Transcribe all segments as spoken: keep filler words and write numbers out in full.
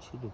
ཆི་ལུ།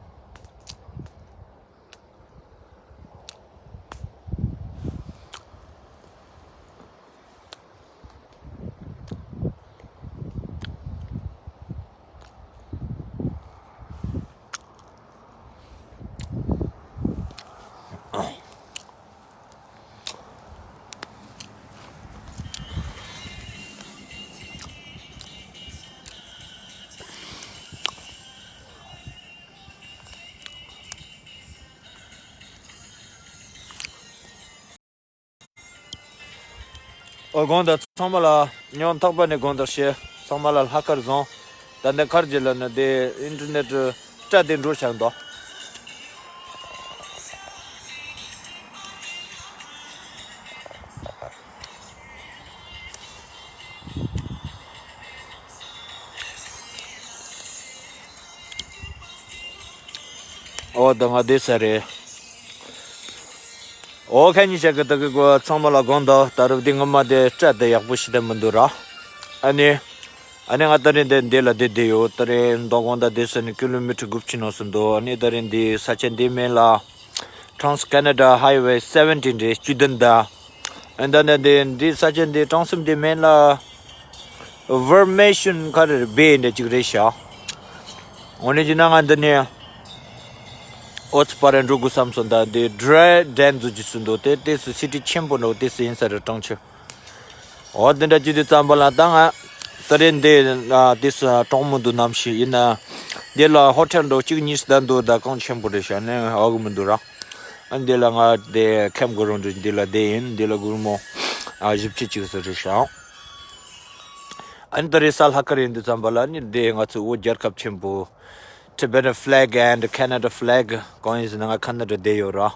ཨོ་དགོངས་དག་ཚང་མ་ལ་སྙིང་ཐག་པ་ནས་དགོངས་དག་ཞུ། ཚང་མ་ལ་ལྷག་དཀར་བཟང་། ད་ལྟ་ཁར་གྱི་ལ་ནི་དེ་ཨིན་ཊར་ནེཊ་སྒྲ་དེ་འགྲོ་བཞག་འདུག་ཨོ་ད་ང་བསྡད་ས་རེད། ཨོ་ཁ་ཉིན་ཞག་གི་ད་གི་གོ་ཚང་མ་ལ་དགོངས་དག་ད་རུབ་དེ་ངོ་མ་དེ་སྒྲ་དེ་ཡག་པོ་ཞིག་དེ་མི་འདུག་ར། ཨ་ནི། ཨ་ནི་ང་ད་རིང་འདི་འདི་ལ་བསྡད་བསྡད་ཡོད། ད་རིང་མདོ་དགོང་དག་བསྡད་ས་ནི་ཀི་ལོ་མི་ཊར་དགུ་བཅུ་ནང་སུ་འདུག་ཨ་ནི་ད་རིང་འདི་ས་ཆ་འདི་མིང་ལ་Trans Canada Highway seventeen རེད། བཅུ་བདུན་ད། ཨ་ད་ནི་འདི་འདི་ས་ཆ་འདི་གྲོང་གསེབ་འདི་མིང་ལ་Vermation ག་རེ་རེད། བེ་འདྲ་ཅིག་རེད་ཤག་འོ་ནི་ཅི་ན་ང་འདི་ནས་ཨོ་ཙི་པ་རེ་འགྲོ་དགོས་བསམ་སོང་། ད་འདི་Dredden ཟུ་ཅི་སུ་འདུག་དེ་དེ་སུ་སི་ཊི་ཆེན་པོ་འདུག་དེ་སུ་ཡིན་ས་རེད། གྲོང་ཆུ། འོ་དེ་འདྲ་བྱེད་དུས་ཙམ་པ་ལ་ད་ང་ད་རེས་འདི་ཨ་དེ་སུ་གྲོང་མི་འདུག་ནམ་ཞིག་ཡིན་ན། འདི་ལ་ཧོ་ཊེལ་འདྲ་གཅིག་གཉིས་སུ་ད་འདུག་ད་གང་ཆེན་པོ་རེད་ཤག་ནས་ཨ་གི་མི་འདུག་ར། ཨ་འདི་ལ་ང་དེ་ཁེམ་གི་རོང་འདྲ་འདི་ལ་བསྡད་ཡིན། འདི་ལ་སྒོར་མོ་ཨ་བཞི་བཅུ་ཅིག་སུ་རེད་ཤག་ཨ་ནི་ད་རེས་ས་ལྷག་དཀར་ཡིན་དུས་ཙམ་པ་ལ་ནི་འདི་ང་ཚོ་བོད་རྒྱལ་ཁབ་ཆེན་པོ་Tibetan flag and Canada flag གང་ཡིན་ཟེར་ན་ང་ཁ་ན་ཌ་བསྡད་ཡོད་ར།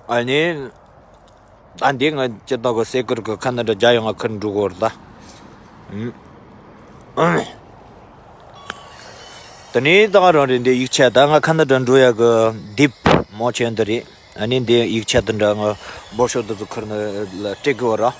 ཨ་ནི། ད་འདི་ང་སྤྱིར་བཏང་གི་སེ་ཀུར་གི་ཁ་ན་ཌ་རྒྱ་ཡོང་ང་ཁུར་འགྲོ་གོ་ར་ད། ཨུམ། དེ་ནས་ད་རང་རེད། འདི་ཡིག་ཆ་ད་ང་ཁ་ན་ཌ་འགྲོ་ཡ་གི་དེབ་མང་ཆེ་འདི་རེད། ཨ་ནི་འདི་ཡིག་ཆ་དེ་འདྲ་ང་འབོར་ཤོག་དེ་ཚོ་ཁུར་ནི་ལ་སྤྲད་གི་ཡོད་ར།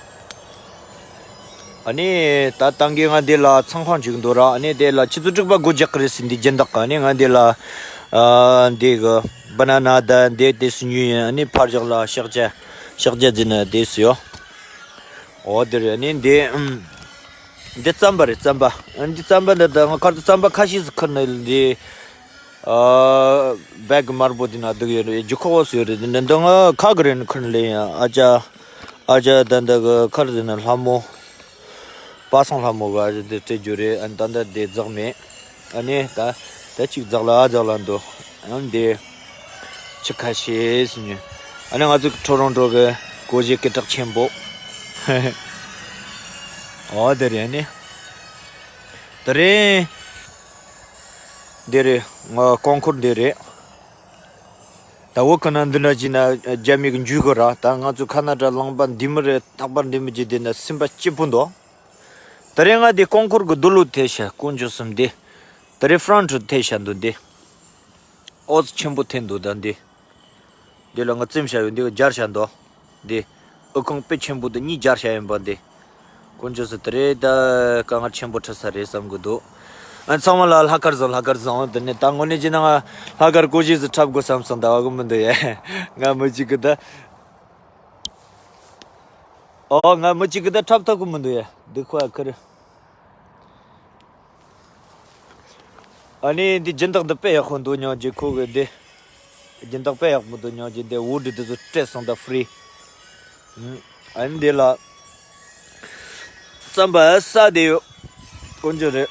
ཨ་ནི་ད་ཏང་གི་ང་འདི་ལ་ཚང་ཁང་ཅིག་འདུག་ར། ཨ་ནི་དེ་ལ་ཆུ་ཚོད་དྲུག་པ་སྒོ་རྒྱག་གི་རེད་ཟེར། འདི་སྦྱིན་བདག་ག་ཨ་ནི་ང་འདི་ལ་ཨ་འདི་གི་བ་ན་ན་ད་འདི་དེ་སུ་ཉོས་ཡིན། ཨ་ནི་ཕར་བཞག་ལ་ཤག་ཇ་ཤག་ཇ་ཟེར་ན་དེ་སུ་ཡོད། འོ་དེ་རེད། ཨ་ནི་འདི་ཨམ། འདི་རྩམ་པ་རེད། རྩམ་པ། ཨ་འདི་རྩམ་པ་འདི་ད་ང་ཁར་དུ་རྩམ་པ་ཁ་ཤས་སུ་ཁུར་ནི་འདི། ཨ་བེག་དམར་པོ་འདི་ན་འདུག་ཡོད་རེད། ལྗིད་ཁོག་པོ་སུ་ཡོད་རེད། འདི་འདི་ང་ཁ་གི་རེད་ནི་ཁུར་ནི་ལེ་ཡ། ཨ་ཅག་ཨ་ཅག་ད་འདི་གི་ཁར་འདི་ན་ལྷ་མོ། པ་སངས་ལྷ་མོ་ག་རེ་འདི་སྤྲད་རྒྱུ་རེད། ཨ་ད་འདི་འདི་རྫག་མེད། ཨ་ནི་ད་ད་ཅིག་རྫག་ལ་ཨ་རྫག་ལ་འདུག་ཨ་འདི་ཆི་ཁ་ཤས་སུ་ཉོས། ཨ་ནི་ང་ཚོ་ཊོ་རོན་ཊོ་གི་སྒོར་གཞས་སྐད་གྲགས་ཆེན་པོ། འོ་དེ་རེད། ཨ་ནི་དེ་རེད། འདི་རེད། ང་རྐང་འཁོར་འདི་རེད། ད་འོ་ཁ་ན་འདི་འདྲ་བྱས་ན་རྒྱ་མི་གི་འཇུས་གི་ར། ད་ང་ཚོ་ཁ་ན་ཌ་ལུང་པ་འདི་མི་རེད། རྟག་པར་འདི་མི་བྱེད། འདི་ན་སེམས་པ་སྐྱིད་པོ་འདུག་དེ་རིང་ང་འདི་རྐང་འཁོར་གི་རྡོ་ལུ་ཐེ་ཤ་དཀོན་མཆོག་གསུམ་འདི། དེ་རིང་ཧྥ་རན་ཊི་ཐེ་ཤ་འདུག་འདི། ཨོ་ཙི་ཆེན་པོ་ཐེ་འདུག་ད་འདི། འདི་ལ་ང་བཙེམ་བྱ་ཡོད། འདི་སྦྱར་བྱ་འདུག་འདི། ཨུ་ཁུང་དཔེ་ཆེན་པོ་འདི་གཉིས་སྦྱར་བྱ་ཡིན་པ་འདི། དཀོན་མཆོག་གསུམ་དེ་རེད། ད་དཀའ་ངལ་ཆེན་པོ་འཕྲད་ས་རེད་བསམ་གི་འདུག་ཨ་ཚང་མ་ལ་ལྷག་དཀར་བཟང་། ལྷག་དཀར་བཟང་། དེ་ནས་ད་དངོས་གནས་བྱས་ན་ང་ལྷག་དཀར་སྒོར་གཞས་ཟིག་འཁྲབ་དགོས་བསམ་སོང་། ད་བ་གི་མི་འདུག་ཡ། ང་མི་གཅིག་གི་ད། ཨོ་ང་མི་གཅིག་གི་ད་འཁྲབ་ཐུབ་གི་མི་འདུག་ཡ། འདི་ཁོ་ཡ་ཁུར། ཨ་ནི་འདི་སྦྱིན་བདག་འདི་དཔེ་ཡག་པོ་འདུག་སྙམ་གྱི། ཁོ་གི་འདི་སྦྱིན་བདག་དཔེ་ཡག་པོ་འདུག་སྙམ་གྱི། འདི་འུར་འདི་འདི་ཚོ་སྤྲད་སོང་ད་ཧྥི་རི། ཨ་ནི་འདི་ལ་རྩམ་པ་ཟ་བསྡད་ཡོད། དཀོན་མཆོག་རེད།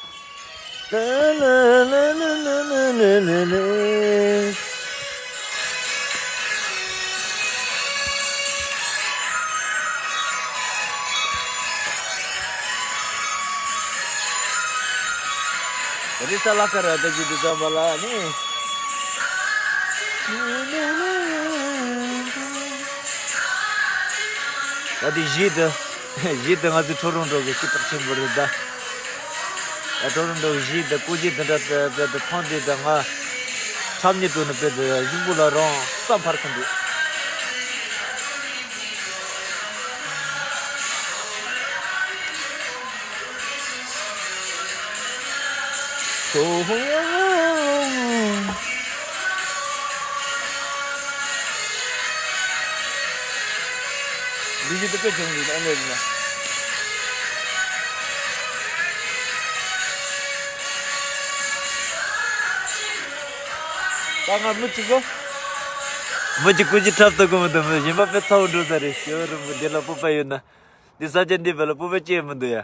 རི་ས་ལ་ཁ་ར་ད་ཅི་འདི་ཙམ་པ་ལ་ནི། ད་འདི་གཞས་འདི། གཞས་འདི་ང་ཚོའི་ཊོ་རོན་ཊོ་གི་སྤྱི་ཚོགས་ཆེན་པོ་རེད་ད། ད་ཊོ་རོན་ཊོ་གི་གཞས་འདི་སྐུ་གཞས་འདི་འདྲ་དཔེ་དེ་ཐོན་དུས་ད་ང་འཁྲབ་ཉེ་དུ་ནི་དཔེ་དེ་གཟུགས་པོ་ལ་རང་རྩ་འཕར་གི་འདུག So འདི་ཞིག་ཏུ་དཔེ་བྱུང་འདུག་ཨ་ནེ་རེད་ན། ད་ང་མི་གཅིག་གོ། མི་གཅིག་སྐུ་མཁྱེན་འཁྲབ་ཐུབ་ཀྱི་མི་འདུག་མི་གཞན་པ་དཔེ་ཚ་བོ་འགྲོ་ས་རེད། ཞོ་རུ་མི་འདི་ལ་སྤོབས་པ་ཡོད་ན། འདི་ས་ཆ་འདི་བས་ལ་སྤོབས་པ་སྐྱེ་མི་འདུག་ཡ།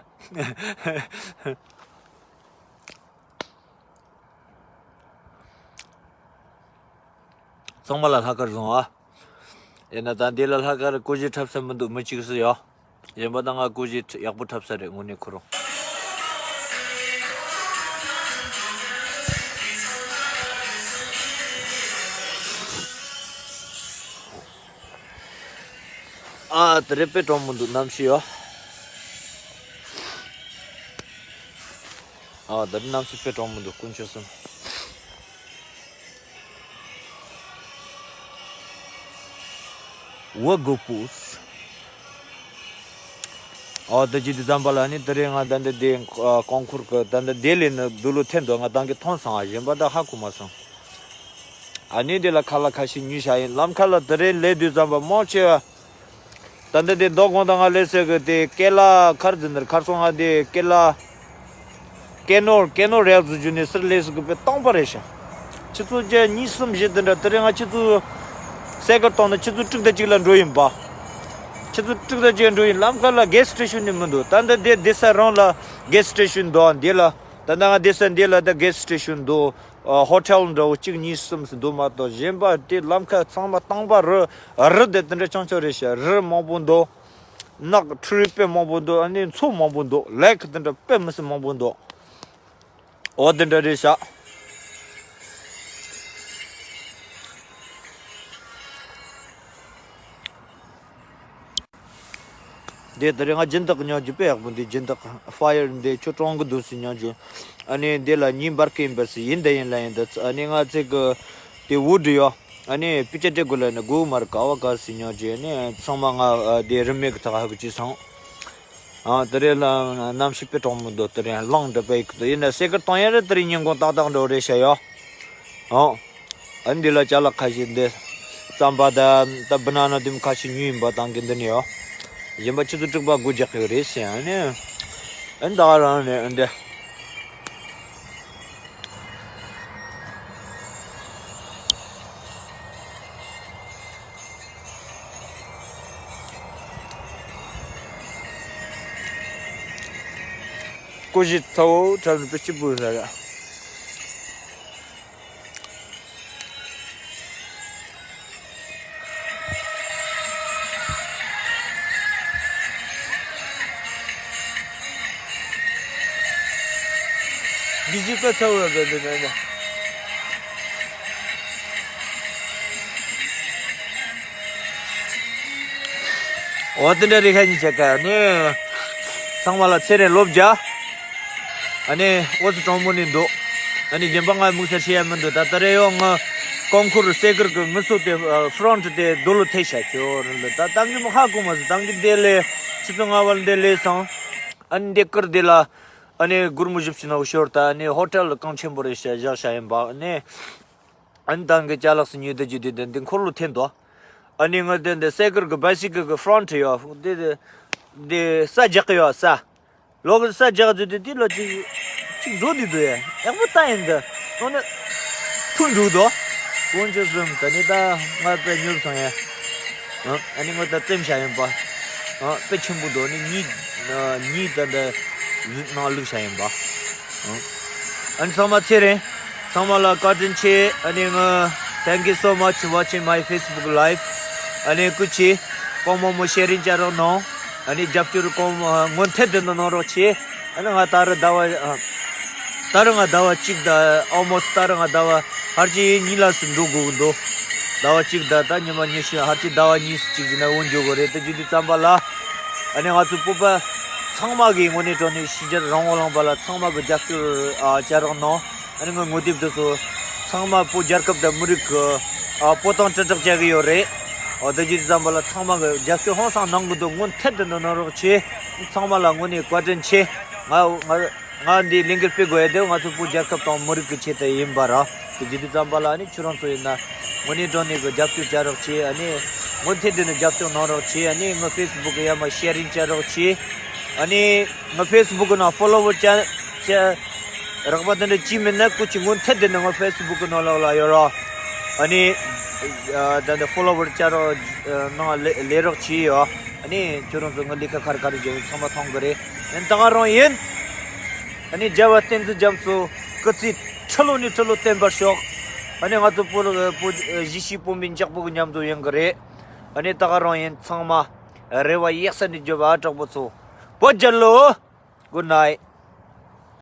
ཚང་མ་ལ་ལྷག་དཀར་བཟང་ཨ། ཡིན་ན་ད་འདི་ལ་ལྷག་དཀར་སྐུ་མཁྱེན་འཁྲབ་ས་མི་འདུག་མི་གཅིག་སུ་ཡོད། གཞན་པ་ད་ང་སྐུ་མཁྱེན་ཡག་པོ་འཁྲབ་ས་རེད་དངོས་གནས་ཁོ་རང་། ཨ་དེ་རེད་དཔེ་གྲོང་མི་འདུག་གནམ་གཤིས་ཡོད། ཨ་དེ་རེད་གནམ་གཤིས་དཔེ་གྲོང་མི་འདུག་དཀོན་མཆོག་གསུམ། Wagopus. ཨོ་ད་ཅི་འདི་ཙམ་པ་ལ་ནི་དེ་རིང་ང་ད་འདི་འདི་ཨ་ཀོང་ཁུར་གི་ད་འདི་ལྡི་ལི་ནི་དུ་ལུ་འཐེན་འདུག་ང་ད་གི་མཐོང་སོང་ཨ་གཞན་པ་ད་ཧ་གོ་མ་སོང་། ཨ་ནི་འདི་ལ་ཁ་ལག་ཁ་ཤས་ཉོས་བཞག་ཡིན། ལམ་ཁ་ལ་དེ་རིང་སླེབས་དུས་ཙམ་པ་མང་ཆེ་བ། ད་འདི་འདི་མདོ་དགོང་དག་ང་སླེབས་ས་གི་དེ་ཀེ་ལ་ཁར་འཛིན་ནར་ཁར་སོང་ང་འདི་ཀེ་ལ། ཀེ་ནོར་ཀེ་ནོར་རེག་ཟུ་ཇུ་ནི་སིར་ལེ་སི་གི་པེ་སྟོང་པ་རེད་ཤག་ཆུ་ཚོད་བརྒྱད་གཉིས་གསུམ་བཞི་དེ་འདྲ་དེ་རིང་ང་ཆུ་ཚོད་སེ་ཀར་གཏོང་ན་ཆུ་ཚོད་དྲུག་དང་གཅིག་ལ་འགྲོ་ཡིན་པ། ཆུ་ཚོད་དྲུག་དང་གཅིག་འགྲོ་ཡིན། ལམ་ཁ་ལ་གེ་སི་སི་ཊེ་ཤོན་ནི་མི་འདུག་ད་འདི་འདི་འདི་ས་རང་ལ་གེ་སི་སི་ཊེ་ཤོན་འདུག་འདི་ལ་ད་ལྟ་ང་འདི་ས་འདི་ལ་ད་གེ་སི་སི་ཊེ་ཤོན་འདུག་ཨ་ཧོ་ཊེལ་འདྲ་བོ་གཅིག་གཉིས་གསུམ་ཟིན་འདུག་མ་གཏོགས་གཞན་པ་དེ་ལམ་ཁ་ཚང་མ་སྟོང་པ་རི་རི་དེ་དེ་འདྲ་ཆུང་ཆུང་རེད་ཤག་རི་མང་པོ་འདུག་ནགས་ཁྲི་རི་དཔེ་མང་པོ་འདུག་ཨ་ནི་མཚོ་མང་པོ་འདུག་ལེག་དེ་འདྲ་དཔེ་མི་སྲིད་མང་པོ་འདུག་འོ་དེ་འདྲ་རེད་ཤག་འདི་དེ་རིང་ང་སྦྱིན་བདག་ཉོ་རྒྱུ་དཔེ་ཡག་པོ་འདུག་སྦྱིན་བདག་ཧྥ་ཡར་འདི་ཁྱོད་གྲོང་གི་འདུག་སུ་ཉོ་རྒྱུ། ཨ་ནི་འདི་ལ་ཉིན་པར་ཀིན་པ་སི་ཡིན་ད་ཡིན་ལ་ཡིན་ད། ཨ་ནི་ང་ཚེ་གི་དེ་བུ་འདྲི་ཡོ། ཨ་ནི་པི་ཅ་ཏྲེ་གུ་ལ་ནི་གུ་མར་ཀ་བ་ཀ་སི་ཉོ་རྒྱུ། ཨ་ནི་ཚང་མ་ང་དེ་རིན་མེད་གི་ཐག་ཧ་གི་ཅི་སོང་། ཨ་དེ་རེད་ལ་གནམ་གཤིས་དཔེ་གྲོང་མི་འདུག་དེ་རིང་གླང་འདྲ་པའི་གི་ཡིན་ན་སེ་གི་གཏོང་ཡ་རེད། དེ་རིང་ཉིན་གུང་ཏག་ཏག་འགྲོ་རེད་ཤ་ཡོ། ཨོ། ཨ་འདི་ལ་ཅ་ལག་ཁ་ཤས་འདི། རྩམ་པ་དང་ད་བི་ན་ན་དུམ་ཁ་ཤས་ཉོས་ཡིན་པ་དང་གི་འདི་ནི་ཡོ། གཞན་པ་ཆུ་ཚོད་དྲུག་པ་སྒོ་རྒྱག་གི་རེད་ཟེར་ཨ་ནི། ཨ་ནི་ད་ག་རང་ནས་ཨ་འདི། ཀོ་ཞིག་ཚ་བོ་གྲབས་ནས་པེ་སྐྱིད་པོ་ཟ་ར། འདི་ཅི་ལྟར་ཚ་བོ་ལ་འདོན་འདོན་མེད་ན། འོ་དེ་འདྲ་རེད་ཁ་ཉིན་བྱེད་ཀ་ནི། ཚང་མ་ལ་ཚེ་རིང་ལོ་བརྒྱ། ཨ་ནི་འོ་ཙི་གྲོང་མོ་ནས་འདུག་ཨ་ནི་རྒན་པ་ང་མུག་ས་ཤེས་ཡ་མི་འདུག་ད་ད་རེ་ཡོང་ང་ཀོང་ཁུར་སེ་གར་གི་ངུ་སོ་དེ་ཕྲོན་ཊི་དེ་རྡོ་ལོ་ཐེ་ཤ་ཁྱོ་རེ་ལ་ད་ཏང་གི་མ་ཧ་གོ་མ་ཟི་ཏང་གི་འདི་ལས་ཆུ་ཚོད་ལྔ་བར་འདི་ལས་སོང་། ཨ་ནི་འདི་ཀིར་དེ་ལ་ཨ་ནི་སྒོར་མོ་བཞི་བཅུ་ནང་ཤོར། ད་ཨ་ནི་ཧོ་ཊེལ་གང་ཆེན་པོ་རེད་ཤ་བཞག་ཤ་ཡིན་པ་ཨ་ནི། ཨ་ནི་ཏང་གི་ཅ་ལག་སུ་ཉོས་དེ་རྒྱུ་དེ་འདི་འཁོར་ལོ་འཐེན་དོ། ཨ་ནི་ང་དེ་འདི་སེ་གར་གི་བའི་སི་ཀལ་གི་ཕྲོན་ཊི་ཡོད་འདི་འདི་འདི་ས་རྒྱག་གི་ཡོད་ས། ལོག་གི་ས་རྒྱག་རྒྱུ་དེ་དེ་ལོ་གཅིག་གཅིག་འགྲོ་དུས་འདུག་ཡ། ཡག་པོ་ལྟ་ཡིན་འདི། ཨོ་ནི་ཐུག་འགྲོ་དོ། དཀོན་མཆོག་གསུམ་ད་ནི་ད་ང་དཔེ་ཉོབ་སོང་ཡ། ཨ་ནི་ང་ད་བཙེམ་བྱ་ཡིན་པ། དཔེ་ཆེན་པོ་འདུག་ནི་གཉིས་གཉིས་ད་འདི་གཟུགས་ནང་བླུགས་བྱ་ཡིན་པ། ཨ་ནི་ཚང་མ་ཚེ་རིང་། ཚང་མ་ལ་བཀའ་དྲིན་ཆེ། ཨ་ནི་ང་thank you so much for watching my Facebook live. ཨ་ནི་སྐུ་མཁྱེན། གོང་མོ་མོ་ཤེར་རིན་བྱ་རོགས་གནང་། ཨ་ནི་རྒྱབ་སྐྱོར་གོང་མོ་སྔོན་ཐད་དུ་གནང་རོགས་བྱེད། ཨ་ནི་ང་ད་རུ་ཟླ་བ་ཨ། ད་རུང་ང་ཟླ་བ་གཅིག་དང་almost ད་རུང་ང་ཟླ་བ་ཕལ་ཆེར་གཉིས་ལ་སུ་འགྲོ་དགོས་ཀྱི་འདུག་ཟླ་བ་གཅིག་དང་ད་ཉི་མ་ཉི་ཤུ་ཕལ་ཆེར་ཟླ་བ་གཉིས་སུ་གཅིག་ཡིན་ན་འོང་འགྱོ་དགོས་རེད། ད་རྒྱུ་དུས་ཙམ་པ་ལ་ཨ་ནི་ང་ཚོ་བོད་པ་ཚང་མ་གི་ངོས་ནས་དྲང་གནས་ཕྱི་རྒྱལ་རང་དབང་ལུང་པ་ལ་ཚང་མ་གི་རྒྱབ་སྐྱོར་ཨ་བྱ་རོགས་གནང་། ཨ་ནི་ངའི་ངོ་དེབ་དེ་ཚོ་ཚང་མ་བོད་རྒྱལ་ཁབ་དང་མི་རིགས་ཀྱི་ཨ་སྤོ་ཐང་དྲིལ་བསྒྲགས་བྱ་གི་ཡོད་རེད། ཨོ་ད་རྒྱུ་དུས་ཙམ་པ་ལ་ཚང་མ་གི་རྒྱབ་སྐྱོར་ཧང་སང་གནང་གི་འདུག་སྔོན་ཐད་དུ་འདི་གནང་རོགས་བྱེད། ཚང་མ་ལ་དངོས་གནས་བཀའ་དྲིན་ཆེ། ང་ང་ ང་འདི་ལས་འགུལ་སྤེལ་དགོས་ཡ་དེ་ང་ཚོ་བོད་རྒྱལ་ཁབ་དང་མི་རིགས་ཀྱི་ཆེད་དུ་ཡིན་པ་ར། དེ་བྱེད་དུས་ཙམ་པ་ལ་ཨ་ནི་ཁྱོད་རང་ཚོ་ཡིན་ན་དངོས་གནས་དྲང་གནས་ཀྱི་རྒྱབ་སྐྱོར་བྱ་རོགས་བྱེད། ཨ་ནི་དངོས་ཐད་དུ་ནི་རྒྱབ་སྐྱོར་གནང་རོགས་བྱེད། ཨ་ནི་ངའི་ཕེ་སི་བུག་གི་ཡར་མར་ཤེ་རིང་བྱ་རོགས་བྱེད། ཨ་ནི་ངའི་ཕེ་སི་བུག་གི་ནང་ཕོ་ལོ་ཝར་བྱ་བྱ་རོགས་པ་དེ་འདྲ་ཅི་མིན་ན་སྐུ་མཁྱེན་དངོས་ཐད་དུ་ནི་ངའི་ཕེ་སི་བུག་གི་ནང་ལོགས་ལ་ཡོད་ར། ཨ་ནི་ཨ་ད་འདི་ཕོ་ལོ་ཝར་བྱ་རོགས་ནང་ལས་ལས་རོགས་བྱེད་ཡོད། ཨ་ནི་ཁྱོད་རང་ཚོ་ངའི་ལས་ཀ་ག་རེ་ག་རེ་བྱེད་ཚང་མ་མཐོང་གི་རེད། ཡིན་ད་ག་རང་ཡིན། ཨ་ནི་རྒྱལ་བ་བསྟན་འཛིན་རྒྱ་མཚོ་སྐུ་ཚེ་ཁྲི་ལོ་ནས་ཁྲི་ལོ་བརྟན་པར་ཤོག་ཨ་ནི་ང་ཚོ་བོད་བོད་གཞིས་བྱེས་བོད་མི་འཇག་པོ་གི་མཉམ་དུ་ཡོང་གི་རེད། ཨ་ནི་ད་ག་རང་ཡིན། ཚང་མ་རེ་བ་ཡག་ས་ནས་འཇོ་བ་དྲག་པོ་ཚོ། བོད་རྒྱལ་ལོ། Good night.